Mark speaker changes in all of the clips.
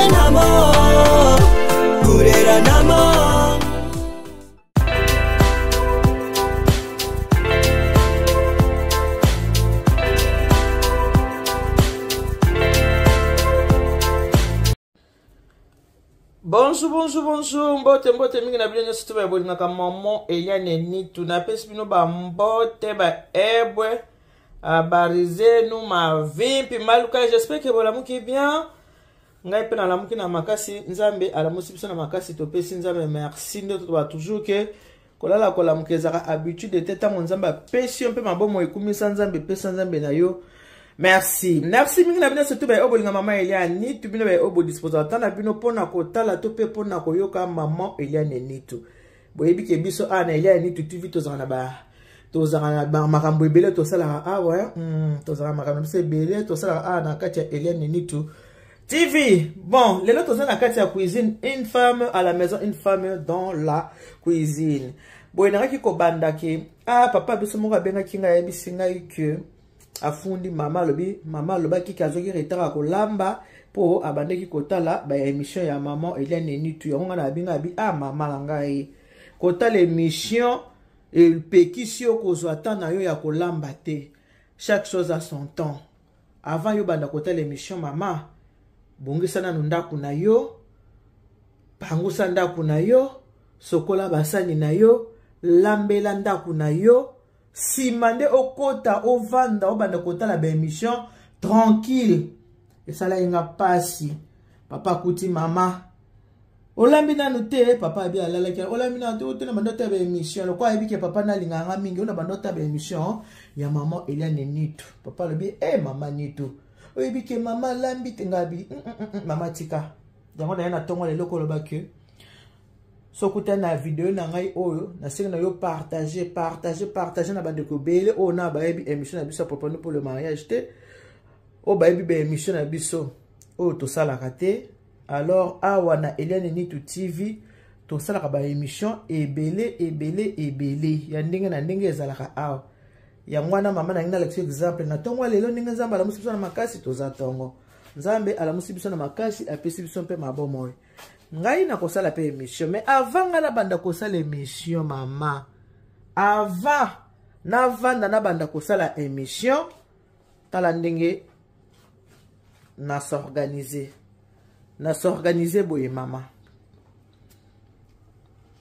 Speaker 1: Kureranamo, kureranamo.
Speaker 2: Bonjour, bonjour, bonjour. Mbote, mbote mingi na bino nyonso to bolingaka maman Eliane Nitu. Napesi bino ba mbote ba ebwe habari zenu mavimpi maluka. J'espère que bolamuki bien. Ngai mpe nalamuki na makasi. Nzambe alamusi biso na makasi, topesi Nzambe merci. Nde totoba toujours que kolala kolamuka ezalaka habitude te. Ntango Nzambe apesi yo mpe mabomo, ekumisa Nzambe, epesa Nzambe na yo merci. Merci mingi na bino surtout baye oyo bolinga mama Eliane Nitu, bino baye oyo bodisposaka temps na bino mpona kotala to mpe mpona koyoka mama Eliane Nitu. Boyebi ke biso awa na Eliane Nitu TV tozalaka na ba tozalaka na makambo ebele tosalaka awa, tozalaka makambo biso ebele tosalaka awa na kati ya Eliane Nitu TV. Bon, lelo toza na kati ya cuisine, une femme à la maison, une femme dans la cuisine. Boye nangaki kobanda ke ah papa biso moko abengaki ngai, ayebisi ngai ke afundi mama, alobi mama alobaki ke azwaki retard ya kolamba mpo abandaki kotala ba émission ya maman Eliane Nitu. Yango ngai na abi ah mama na ngai, kotala émission epekisi yo kozwa temps na yo ya kolamba te. Chaque chose a son temps. Avant yo banda kotala émission, mama, bongisa nanu ndako na yo, pangusa ndako na yo, sokola basani na yo, lambela ndako na yo, nsima nde okota ovanda obanda kotala ba émission tranquille. Esalaki nga pasi. Papa akuti mama olambi nanu te, papa abi alalaki, olambi nanu te, otena bando otala ba émission. Lokola ayebi ke papa nalingaka nga mingi, ona bando otala ba émission ya mama Eliane Nitu. Papa alobi e mama Nitu, oyebi ke mama alambi te? Nga abi mama tika yango. Naye na ntongo lelo koloba ke soki otali na video na ngai oyo, nasengi na yo partage, partage, partage na bandeko ebele oyo na bayebi émission na biso ya Préparons pour le mariage te, oyo bayebi ba émission na biso oyo tosalaka te. Alors awa na Eliane Nitu TV tosalaka ba émission ebele ebele ebele ya ndenge na ndenge ezalaka awa. Yango wana mama na ngai nalakisi exemple na ntongo ya lelo, ndenge Nzambe alamusi biso na makasi. Toza ntongo, Nzambe alamusi biso na makasi, apesi biso mpe mabomoi. Ngai nakosala mpe émission, mais avant ngai nabanda kosala émission, mama, avant navanda nabanda kosala émission, tala ndenge nas'organiser. Nas'organiser boye, mama.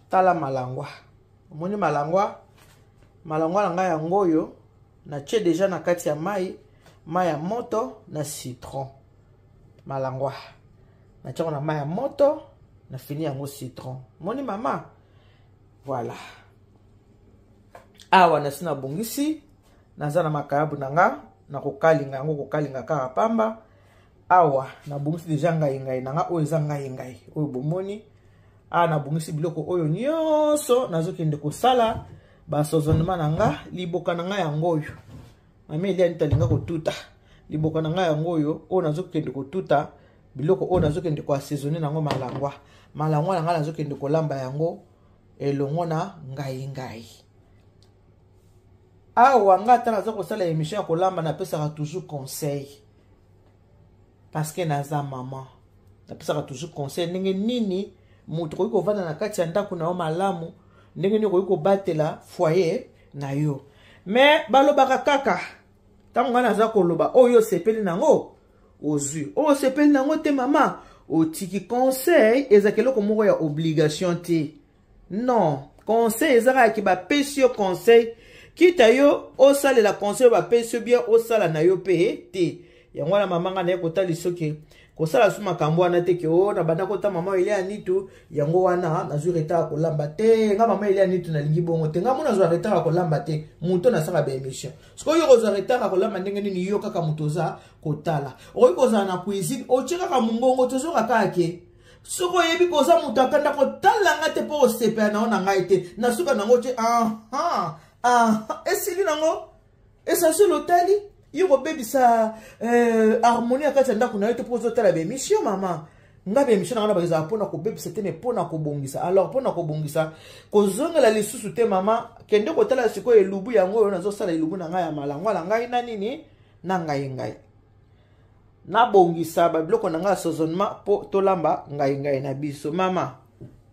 Speaker 2: Tala malangwa, omoni malangwa, malangwa na ngai yango oyo natie deja na kati ya mai, mai ya moto na citron. Malangwa natiango na mai ya moto, nafini yango citron. Moni mama, voilà. Awa nasi nabongisi, naza na makayabu na nga, nakokalinga yango, kokalinga kaka pamba. Awa nabongisi deja ngai ngai na nga, oyo eza ngai ngai oyo bomoni awa. Nabongisi biloko oyo nyonso, nazokende kosala baassaisonnement na nga. Liboka na ngai yango oyo, mama Eliane talinga kotuta liboka na ngai yango oyo, oyo nazokende kotuta biloko oyo, nazokende koassaisonner nango malangwa. Malangwa na ngai nazokende kolamba yango elongo na ngai ngai. Awa nga ata naza kosala émission ya kolamba, napesaka toujours conseil parce que naza mama. Napesaka toujours conseil ndenge nini moto okoki kovanda na kati ya ndako na yo malamu, ndenge nini okoki kobatela foyer na yo. Mais balobaka kaka ntango ngai naza koloba, oyo osepeli nango ozwi, oyo osepeli nango te, mama, otiki. Conseil ezalaka eloko moko ya obligation te, non. Conseil eza kaka ke bapesi yo conseil, kita yo osalela conseil oyo bapesi yo bien, osala na yo mpe te. Yango wana mama, ngai naye kotali soki kosala su makambo wana te ke o na banda kota mama Elia Nitu, yango wana nazwi retard ya kolamba te. Nga mama Elia Nitu nalingi bongo te. Nga mo nazwa retard ya kolamba te, moto nasala ba émission. Sikoyo yo kozwa retard ya kolamba ndenge nini? Yo kaka moto oza kotala, okoki kozala na cuisine, otie kaka mongongo, tozoka kaka ke soki oyebi koza moto akanda kotala nga te mpo osepela na yo na ngai te, na suka nango tie aha aha, esili nango. Essentiel otali yo kobebisa harmonie ya kati ya ndako na yo te mpo ozotala ba émission. Mama, nga ba émission na nga na baezala mpona kobebisa te, mais mpona kobongisa. Alors mpona kobongisa, kozongela lisusu te. Mama, kende kotala sikoyo elubu yango oyo nazosala, elubu na ngai ya malangwa na ngai na nini na ngai ngai. Nabongisa babiloko na ngai assaisonnement mpo tolamba ngai ngai na biso. Mama,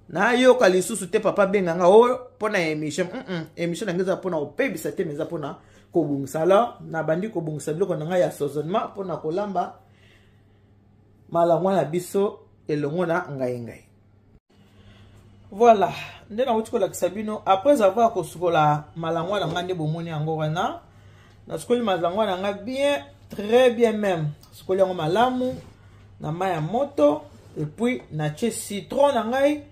Speaker 2: nayoka lisusu te papa benga nga oyo mpo na émission. Émission na ngai eza mpo na kopebisa te, mais eza mpo na kobongisa. Alors nabandi kobongisa biloko na ngai ya assaisonnement mpo na kolamba malangwa na biso elongo na ngai ngai. Voilà, nde nauti kolakisa bino après avoir kosukola malangwa na ngai, nde bomoni yango wana. Nasukoli malangwa na ngai bien, très bien même. Sukoli yango malamu na mai ya moto, et puis natie citron na ngai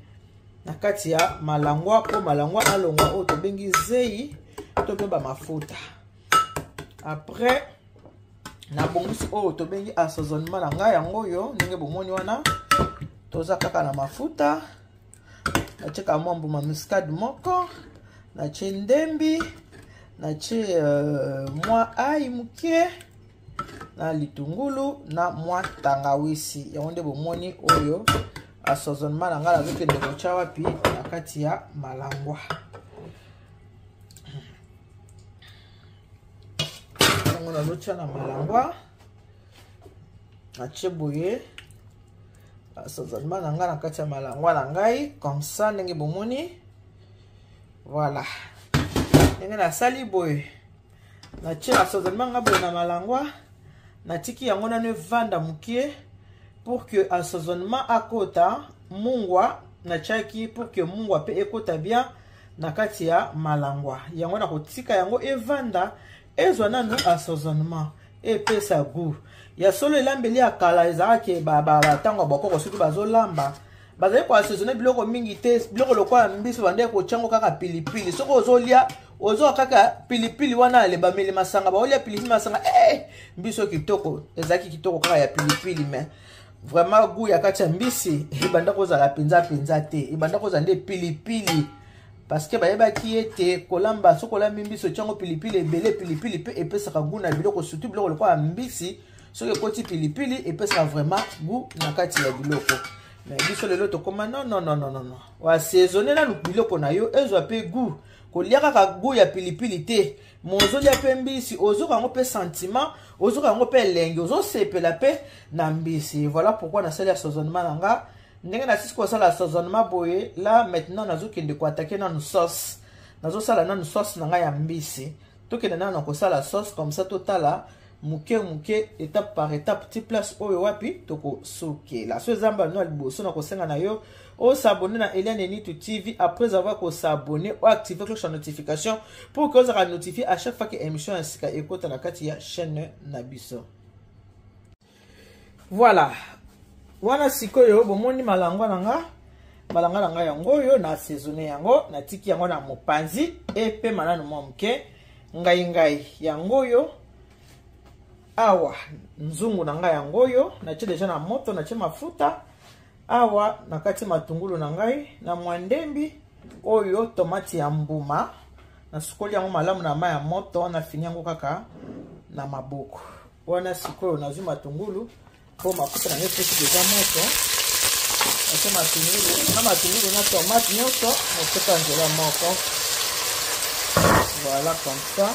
Speaker 2: na kati ya malangwa mpo malangwa alongwa oyo tobengi zei to mpe bamafuta. Après nabongisi oyo tobengi assaisonnement na ngai, yango oyo ndenge bomoni wana. Toza kaka na mafuta, natie ka mwa mbuma muscade moko, natie ndembi, natie mwa ai moke na litungulu na mwa tangawisi. Yango nde bomoni oyo assaisonnement na ngai nazokende kotya wapi na kati ya malangwa. Yango nazotya na malangwa, natie boye assaisonnement na ngai na kati ya malangwa na ngai, comme ça ndenge bomoni. Voilà ndenge nasali boye, natie assaisonnement nga boye na malangwa, natiki yango nano evanda mokie pour que assaisonnement akota mungwa natiaki, pour que mungwa mpe ekota bien na kati ya malangwa. Yango nakotika yango evanda, ezwa nanu assaisonnement, epesa goût ya solo. Elambeli ya kala ezalaki batango ya bakoko, soki bazolamba bazali koassaisonne biloko mingi te. Biloko lokola mbisi, bandeki kotyango kaka pilipili. Soki ozolia, ozoka kaka pilipili wana. Ale bameli masanga, baolia pilipili masanga, mbisi oyo kitoko, ezalaki kitoko kaka ya pilipili, mais vraiment goût ya kati ya mbisi ebanda kozala mpenza mpenza te, ebanda kozala nde pilipili, parce que bayebaki ete kolamba, soki olambi mbisi otyango pilipili ebele, pilipili mpe epesaka goût na biloko, surtout biloko lokola mbisi. Soki ekoti pilipili, epesaka vraiment goût na kati ya biloko. Mais biso lelo tokóma non, non, non, non, non, oassaisonne nanu biloko na yo, ezwa mpe goût. Kolia kaka goût ya pilipili te, mo ozolia mpe mbisi, ozoka yango mpe sentiment, ozoka yango mpe elengi, ozosepela mpe na mbisi. Voilà pourquoi nasali assaisonnement na nga. Ndenge nasisi kosala assaisonnement boye, là maintenant nazokende koattaquer nanu sauce. Nazosala nanu sauce na ngai ya mbisi. Tokende nanu na kosala sauce, comme ça totala moke moke, étape par étape, ti place oyo wapi tokosukela. So eza mbala ya liboso na kosenga na yo os'abonner na Eliane Nitu TV. Après avoir kos'abonner, oactive cloche ya notification pour que ozalaka notifié à chaque fois que émission ya sika ekota na kati ya chaîne na biso. Voilà, wana sikoyo bomoni malangwa na nga, malangwa na ngai yango oyo na assaisonne yango, natiki yango na mopanzi epema nanu mwa moke. Ngai ngai yango oyo awa, nzungu na ngai yango oyo natie deja na moto, natie mafuta awa na kati, matungulu na ngai na mwa ndembi oyo, tomati ya mbuma, nasukoli yango malamu na mai ya moto, nafini yango kaka na maboko. Wana sikoyo nazwi matungulu mpo mafuta na ngai epesi deja moto, natie matungulu na matungulu na tomate nyonso moseka nzela moko. Voilà, comme ça.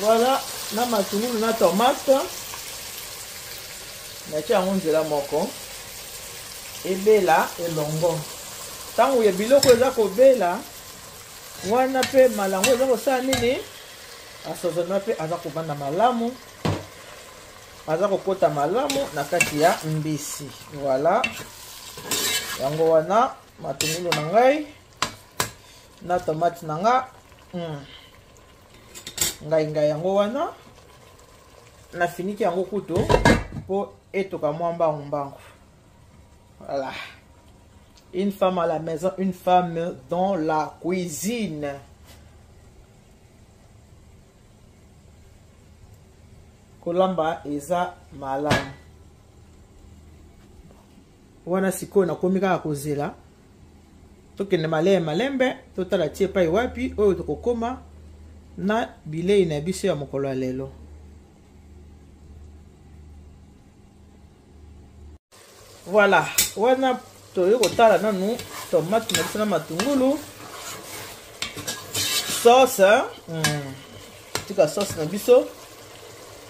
Speaker 2: Voilà, na matungulu na tomate natie yango nzela moko, ebela elongo. Ntango ya biloko eza kobela wana, mpe malango eza kosala nini, assaisonnement mpe aza kovanda malamu, aza kokota malamu na kati ya mbisi. Voilà, yango wana matungulu na ngai na tomate na nga. Ngai ngai yango wana nafiniki yango kutu mpo etoka mwa mbangu mbangu. Voilà, une femme à la maison, une femme dans la cuisine. Kolamba eza malamu. Wana sikoyo nakomi kaka kozela tokende maleye malembe, totala ti epai wapi oyo tokokóma na bilei na biso ya mokolo ya lelo. Voilà, wana toyei kotala nanu tomate na biso na matungulu, sauce. Tika sauce na biso.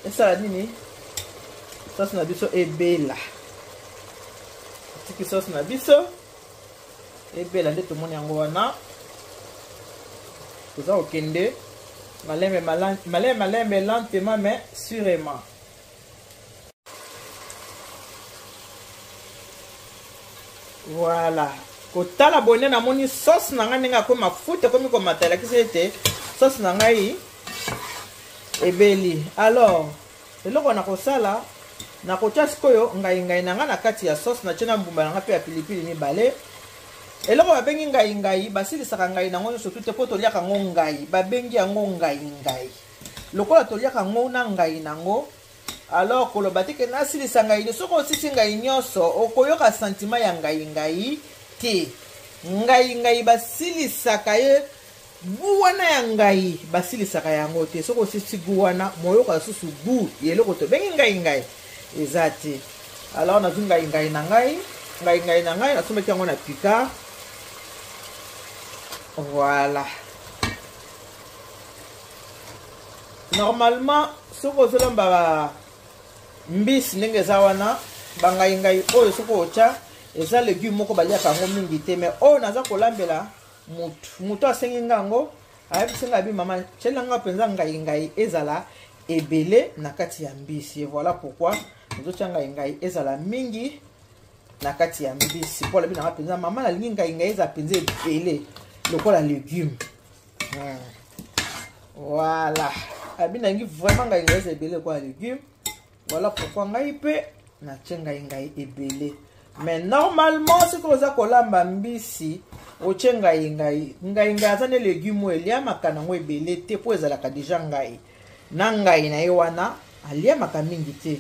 Speaker 2: Esala nini? Sauce na biso ebela. Tiki sauce na biso ebela nde tomoni yango wana. Toza kokende malembe malembe malembe lentement mais sûrement. Voilà. Kotala boye nde namoni sauce na ngai ndenge akomi mafuta ekomi komata, elakisi ete sauce na ngai ebeli. Alors eloko nakosala, nakotia sikoyo ngai ngai na ngai na kati ya sauce, natie na mbumba na ngai mpe ya pilipili mibale. Eloko babengi ngai ngai, basilisaka ngai nango nyonso tu te mpo toliaka yango ngai, babengi yango ngai ngai. Lokola toliaka yango na ngai nango, alors koloba te ke nasilisa ngai. Soki osisi ngai nyonso, okoyoka sentiment ya ngai ngai te. Ngai ngai basilisaka ye gu wana ya ngai, basilisaka yango te. Soki osisi gu wana, moyoka lisusu gu ya eloko tobengi ngai ngai eza te. Alors nazwi ngai ngai na ngai, ngai ngai na ngai nasombaki yango na Picard. Voilà. Normalement soki ozolamba ba mbisi ndenge eza wana, bangai ngai oyo soki otya eza legume moko baliaka yango mingi te, mais oyo naza kolambela mutu, mutu asengi nga yango, ayebisi nga abi mama tyela nga mpenza ngai ngai ezala ebele na kati ya mbisi. Et voilà pourquoi nazotya ngai ngai ezala mingi na kati ya mbisi, mpo alobi nanga mpenza mama nalingi ngai ngai ezala mpenza ebele lokola legume. Voilà, abi nalingi vraiment ngai ngai eza ebele lokola legume. Voilà pourquoi ngai mpe natie ngai ngai ebele. Mais normalement soki oza kolamba mbisi otie ngai ngai, ngai ngai aza nde legume oyo eliamaka nango ebele te, mpo ezalaka deja ngai na ngai na ye wana aliamaka mingi te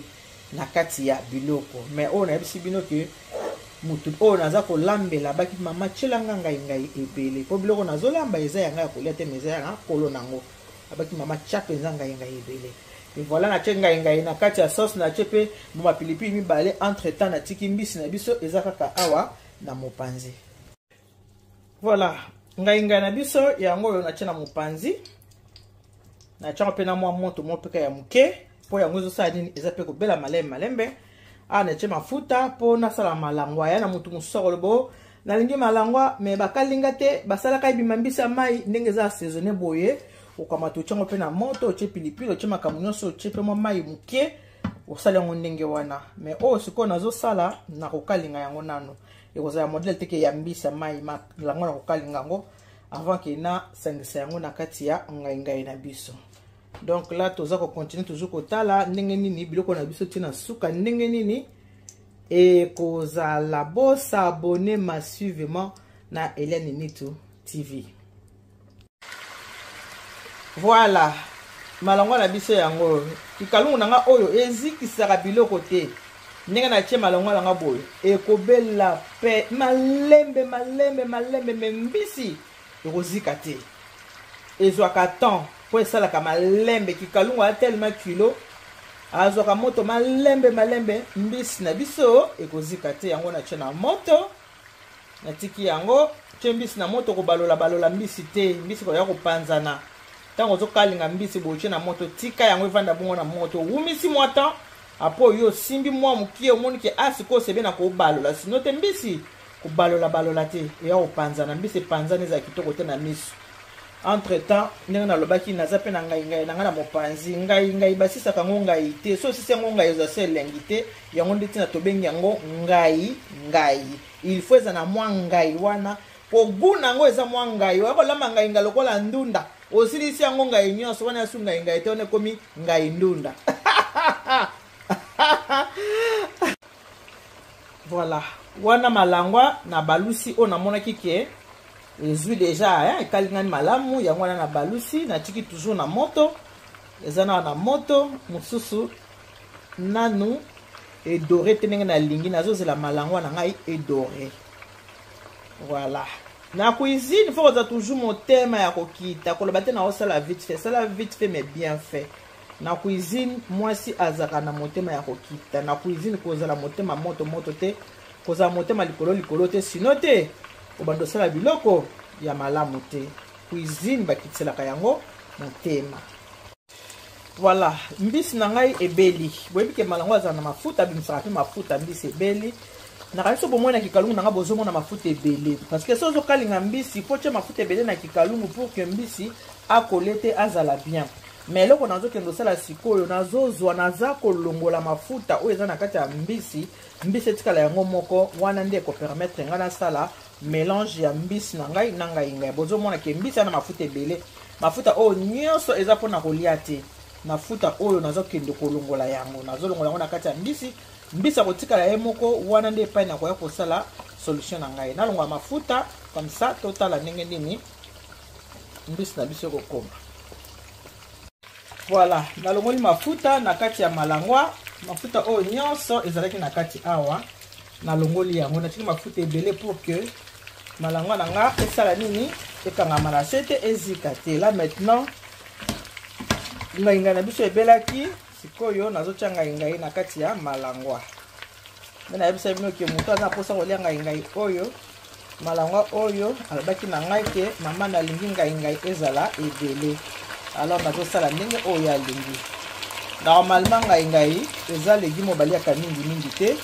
Speaker 2: na kati ya biloko. Mais oyo nayebisi bino ke mutu oyo naza kolambela baki mama tiela nga ngai ngai ebele, mpo biloko nazolamba eza ya ngai ya kolia te, mais eza ya kolo nango. Abaki mama tia mpenza ngai ngai ebele. Et voilà, natie ngai ngai na kati ya sauce, natie mpe mbuma pilipili mibale. Entre temps natiki mbisi na biso eza kaka awa na mopanzi. Voilà, ngai ngai na biso yango oyo natie na mopanzi, natie mpe na mwa moto moko peka ya moke, mpo yango ezosala nini, eza mpe kobela malembe malembe. Awa natie mafuta mpo nasala malangwa ya na motu mosusu akoloba nalingi malangwa, me bakalinga te, basalaka ebima mbisi ya mai ndenge eza assaisonné boye. Okamata otie yango mpe na moto, otie pilipili, otie makambo nyonso, otie mpe mwa mai moke, osali yango ndenge wana. Me oyo sikoyo nazosala, nakokalinga yango nano, ekozala modele teke ya mbisi ya mai malangwa, nakokalinga yango avant ke nasangisa yango na kati ya ngai ngai na biso. Donc là toza kocontinue toujours kotala ndenge nini biloko na biso tina suka ndenge nini ekozala. Bosabone massivement na Eliane Nitu TV. Voilà, malangwa na biso yango kikalungu na nga oyo ezikisaka biloko te. Ndenge natie malangwa na nga boye ekobela pe malembe malembe malembe, me mbisi ekozika te, ezwaka temps mpo esalaka malembe. Kikalungu aya tellement kilo, azwaka moto malembe malembe, mbisi na biso ekozika te. Yango natie na moto, natiki yango, tie mbisi na moto, kobalola balola mbisi te, mbisi koya kopanzana. Ntango ozokalinga mbisi boye, tie na moto, tika yango evanda bongo na moto, owumisi mwa temps, apo yo osimbi mwa mokie, omoni ke a sikoyo sebe na kobalola, sino te mbisi kobalola balola te, eya kopanzana. Mbisi epanzana ezala kitoko te na miso. Entre temps ndenge nalobaki, naza mpe na ngai ngai na ngai na mopanzi. Ngai ngai basisaka yango ngai te, so osisi yango ngai eza se elengi te. Yango nde ntina tobengi yango ngai ngai, il faut eza na mwa ngai wana po gu na yango eza mwa ngai. Oya kolamba ngai ngai lokola ndunda, osilisi yango ngai nyonso wana, yasu ngai ngai te, wana ekomi ngai ndunda. Voilà, wana malangwa na balusi oyo namonaki ke ezwi deja, ekalingani malamu, yango wana na balusi, natiki toujours na moto, eza nawa na moto mosusu nanu edore te ndenge nalingi, nazozela malangwa na ngai edore. Voilà, na cuisine faut kozala toujours motema ya kokita, koloba te naosala vite fait, sala vite fait mais bien fait. Na cuisine mwasi azalaka na motema ya kokita, na cuisine kozala motema moto moto te, kozala motema likolo likolo te, sino te obanda osala biloko ya malamu te. Cuisine bakitiselaka yango motema. Voilà, mbisi na ngai ebeli. Boyebi ke malango azala na mafuta, abimisaka mpe mafuta, mbisi ebeli. Nakanisi so bomoi na kikalungu na ngai bozomona mafuta ebele. Parce que so ozokalinga mbisi, faut tia mafuta ebele na kikalungu pour que mbisi akole te, azala bien. Mais eloko nazokende kosala sikoyo, nazozwa, naza kolongola mafuta oyo eza na kati ya mbisi, mbisi etikala yango moko, wana nde ekopermettre ngai nasala mélange ya mbisi na ngai na ngai ngai. Bozomona ke mbisi ana mafuta ebele. Mafuta oyo nyonso eza mpona kolia te. Mafuta oyo nazokende kolongola yango, nazolongola yango na kati ya mbisi. Mbisi akotikala ye moko, wana nde epai nakoya kosala solution na ngai. Nalongola mafuta comme ça, totala ndenge nini mbisi na biso ekokoma. Voilà, nalongoli mafuta na kati ya malangwa. Mafuta oyo nyonso ezalaki na kati awa, nalongoli yango, natiki mafuta ebele pour que malangwa na nga esala nini, ekangama na se te, ezika te. Là maintenant ngai ngai na biso ebelaki, sikoyo nazotia ngai ngai na kati ya malangwa. Nde nayebisa bino ke moto aza na mposa kolia ngai ngai oyo, malangwa oyo, alobaki na ngai ke mama nalingi ngai ngai ezala ebele. Alors nazosala ndenge oyo alingi. Normalement ngai ngai eza légume oyo baliaka mingi mingi te,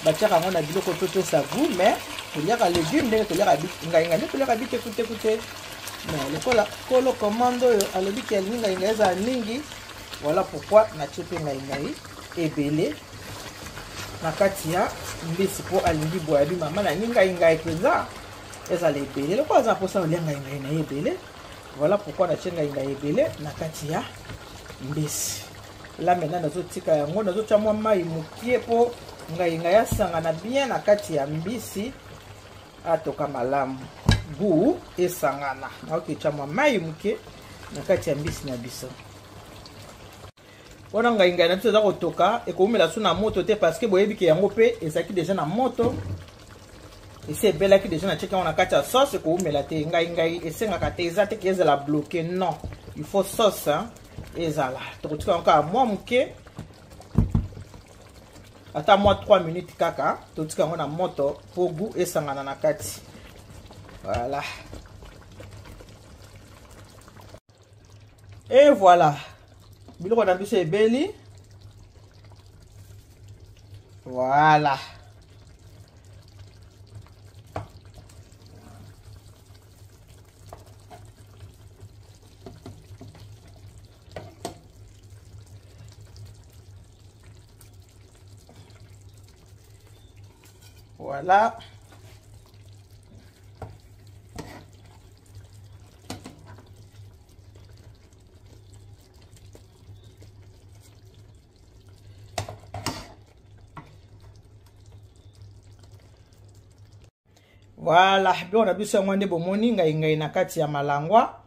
Speaker 2: batiaka yango na biloko mpe pesa goût, mais toliaka légume ndenge toliaka ngai ngai nde toliaka bitekuteku te. Mais lokola kolo commande oyo alobi ke alingi ngai ngai ezala mingi, voilà pourquoi natie mpe ngai ngai ebele na kati ya mbisi, mpo alingi boye. Abi mama nalingi ngai ngai mpenza ezala ebele, lokola aza mposa kolia ngai ngai na ye ebele. Voilà pourquoi natie ngai ngai ebele na kati ya mbisi. La maintenant nazotika yango, nazotia mwa mai mokie mpo ngai ngai asangana bien na kati ya mbisi, atoka malamu, goût esangana. Nakoki mwa mai mokie na kati ya mbisi na biso. Wana ngai ngai na biso eza kotoka, ekoumela so na moto te, parce que boyebi ke yango mpe ezalaki deja na moto, esi ebelaki deja, na tiaki yango na kati ya sauce, ekoumela te. Ngai ngai esengaka te, eza te ke ezala bloqué, non, il faut sauce, hein, ezala. Tokotika yango kaka mwa moke, ata mwa 3 minutes kaka, totika yango na moto po goût esangana na kati. Voilà. Et voilà, biloko na biso ebeli. Voilà. Voilà. Voilà, biloko na biso yango nde bomoni ngai ngai na kati ya malangwa.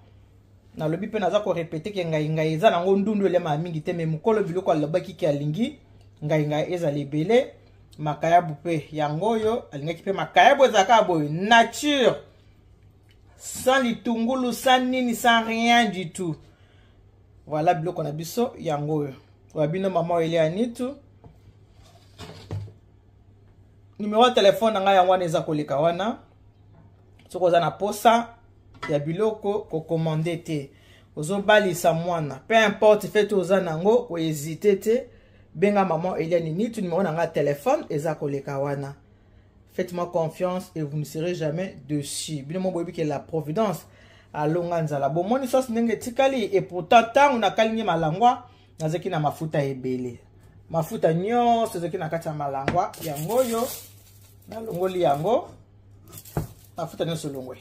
Speaker 2: Nalobi mpe naza korepete ke ngai ngai eza nango ndundu eliamaka mingi te, me mokolo biloko alobaki ke alingi ngai ngai ezala ebele. Makayabu mpe yango oyo alingaki mpe makayabu ezalaka boye nature, sans litungulu, sans nini, sans rien du tout. Voilà biloko na biso yango oyo. Wa bino mama Elia Nitu. Numéro ya telefone na ngai yango wana eza koleka wana. Soki oza na posa ya biloko kokomande te, ozobalisa mwana, peu importe fete oza nango, kohésite te, benga maman Eliane Nitu, numéro na ngai ya telefone eza koleka wana. Faites-moi confiance et vous ne serez jamais dessus. Bino mo boyebi ke la providence alonga nzala. Bomoni sauce ndenge etikali, et pourtant ntango nakalingi malangwa nazalaki na mafuta ebele. Mafuta nyonso ezalaki na kati ya malangwa yango oyo nalongoli yango, mafuta nyonso elongwe.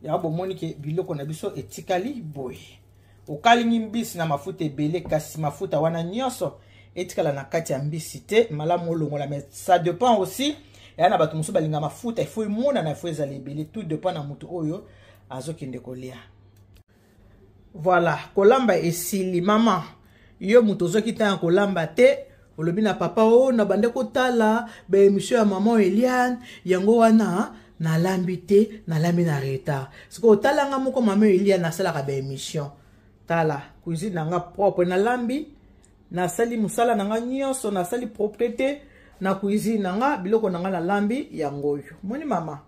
Speaker 2: Yango bomoni ke biloko na biso etikali boye. Okalingi mbisi na mafuta ebele, kasi mafuta wana nyonso etikala na kati ya mbisi te, malamu olongola. Mais ça dépend aussi, eya na bato mosusu balinga mafuta, il faut emonana, il faut ezala ebele, tout dépend na motu oyo azokende kolia. Voilà, kolamba esili. Mama, yo moto ozwaki ntango ya kolamba te, olobi na papa o na bande kotala ba émission ya maman Eliane, yango wana nalambi te, nalambi na retard. Sikoyo otala nga moko maman Eliane asalaka ba émission, tala cuisine na nga propre, nalambi, nasali mosala na nga nyonso, nasali propreté na cuisine na nga, biloko na nga nalambi yango oyo. Moni mama,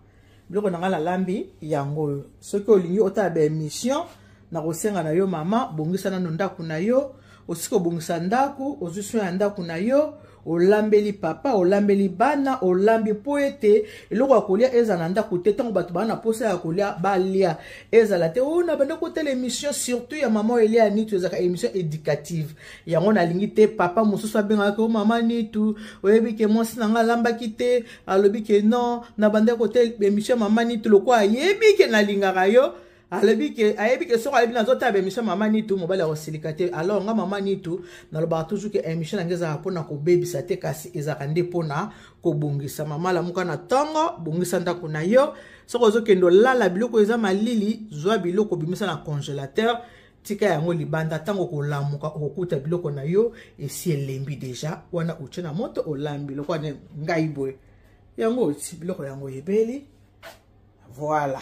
Speaker 2: biloko na nga nalambi yango oyo. Soki olingi otala ba émission, nakosenga na yo mama, bongisa nano ndako na yo, Osiki kobongisa ndako, ozwi soin ya ndako na yo, olambeli papa, olambeli bana, olambi mpo ete eloko ya kolia ezala na ndako te. Ntango bato baa na mposa ya kolia, balia. Ezala te oyo na banda kotala émission, surtout ya mama Elia Nitu, ezalaka émission éducative. Yango nalingi te papa mosusu abengaka o mama Nitu, oyebi ke mwasi na ngai alambaki te, alobi ke non, na banda kotala émission ya mama Nitu, lokola ayebi ke nalingaka yo, alobi ke ayebi ke soki ayebi nazotala ba émission mama Nitu, mobali akosilika te. Alors nga mama Nitu nalobaka toujours ke émission na ngai ezalaka mpona kobebisa te, kasi ezalaka nde mpona kobongisa. Mama, lamuka na ntongo, bongisa ndako na yo. Soki ozokende olala, biloko eza malili, zwa biloko, bimisa na congélateur, tika yango libanda. Ntango kolamuka, okokuta biloko na yo esi elembi déjà. Wana otie na moto, olambi lokola ngai boye, yango oti biloko yango ebeli. Voilà,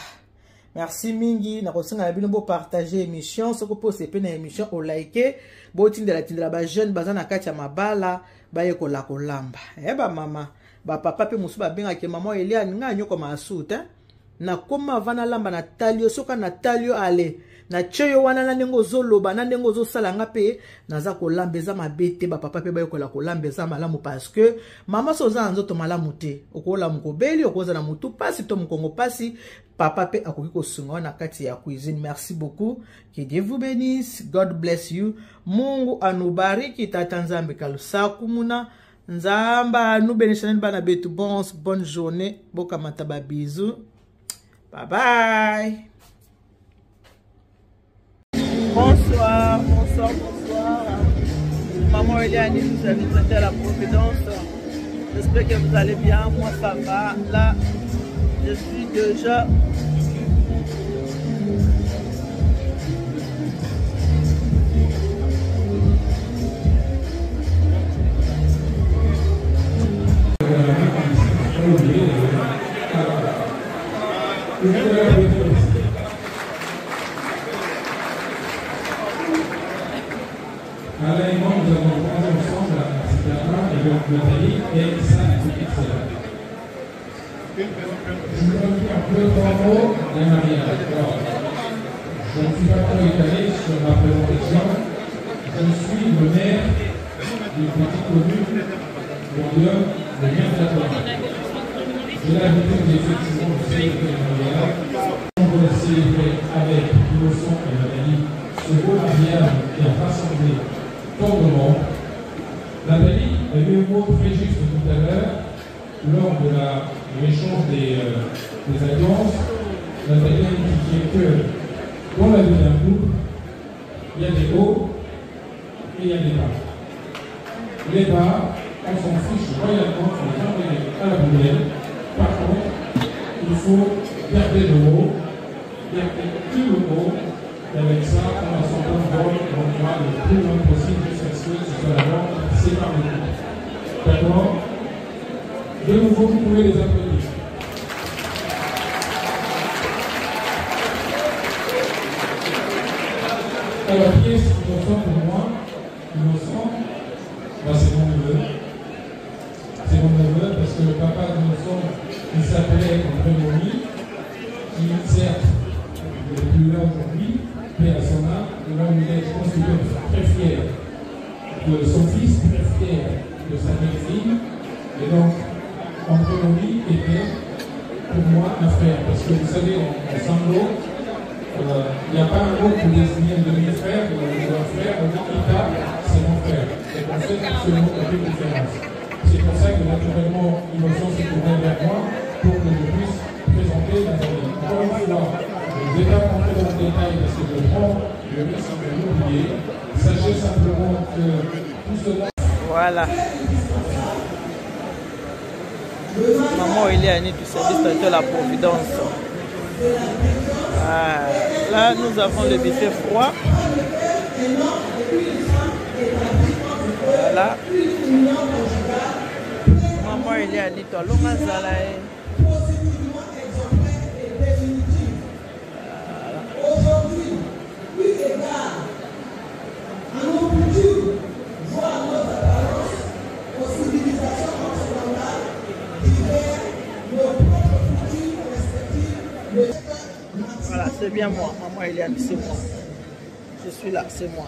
Speaker 2: merci mingi. Nakosenga na bino bopartage émission. Soki mpo osepe na émission, olike, botindela tindela bajeune baza na kati ya mabala bayekola kolamba. E bamama, bapapa mpe mosusu babengaki mama Eliane, ngai anyokoma asu te, nakoma ava nalamba, natali yo, soki natali yo, ale natie yo wana na ndenge ozoloba, na ndenge ozosala, nga mpe naza kolamba. Eza mabe te, bapapa mpe bayekola kolamba, eza malamu, parce que mama, so oza na nzoto malamu te, okolamuka obeli, okoza na motu pasi to mokongo pasi, papa mpe akoki kosunga na kati ya cuisine. Merci beaucoup, que Dieu vous bénisse, God bless you, Mungu anubariki, tata Nzambe kalusaku muna Nzambe anubenisha nani bana betu. Bonne journée, bokamata ba bisous, bye bye. Bonsoir, bonsoir, bonsoir. Maman Eliane vous invite à la Providence. J'espère que vous allez bien. Moi, ça va. Là, je suis déjà.
Speaker 3: Alain et moi, nous avons grandi ensemble à Citadin et donc Nathalie et sa petite sœur. Je voudrais dire deux, trois mots d'un mariage. Alors, je ne suis pas trop étalé sur ma présentation. Je suis le maire d'une petite commune Longueur, le maire de la commune. J'ai l'habitude effectivement de célébrer le mariage. On voulait célébrer avec Innocent et Nathalie ce beau mariage qui a rassemblé tant de monde. Nathalie a eu un mot très juste tout à l'heure lors de l'échange des alliances. Nathalie a indiqué que dans la vie d'un couple, il y a des hauts et il y a des bas. Les bas, on s'en fiche royalement, il faut les envoyer à la poubelle. Par contre, il faut garder le haut, garder tout le haut, et avec ça, on va s'en prendre et on ira le plus loin possible jusqu'à ce que ce soit la mort qui sépare le couple. D'accord? De nouveau, vous pouvez les applaudir. Alors, qui est Innocent pour moi? Innocent, c'est mon neveu. C'est mon neveu parce que le papa d'Innocent, il s'appelait André Momi, qui certes n'est plus là aujourd'hui, mais à son âme, et là où il est, je pense qu'il est très fier de son fils, très fier de sa belle-fille. Et donc, André Momi était pour moi un frère, parce que vous savez, en Sango, il n'y a pas un mot pour désigner un demi-frère ou un frère, on dit Ita, c'est mon frère. Et en fait, ce mot n'a plus de différence. C'est pour ça que naturellement, Innocent s'est tourné vers moi pour que je puisse présenter Nathalie. Encore une fois, je ne vais pas rentrer dans le détail parce que je prends le risque de l'oublier. Sachez simplement que tout cela.
Speaker 2: Voilà. Maman Eliane du service de la Providence. Ah, là, nous avons le buffet froid. Voilà. Maman Eliane, toi, l'homme Zalae.
Speaker 4: Aujourd'hui, eu égard à nos coutumes, voire nos apparences, aux civilisations occidentales, diverses, nos propres coutumes respectives, le
Speaker 2: Voilà, c'est bien moi, maman Eliane, c'est moi. Je suis là, c'est moi.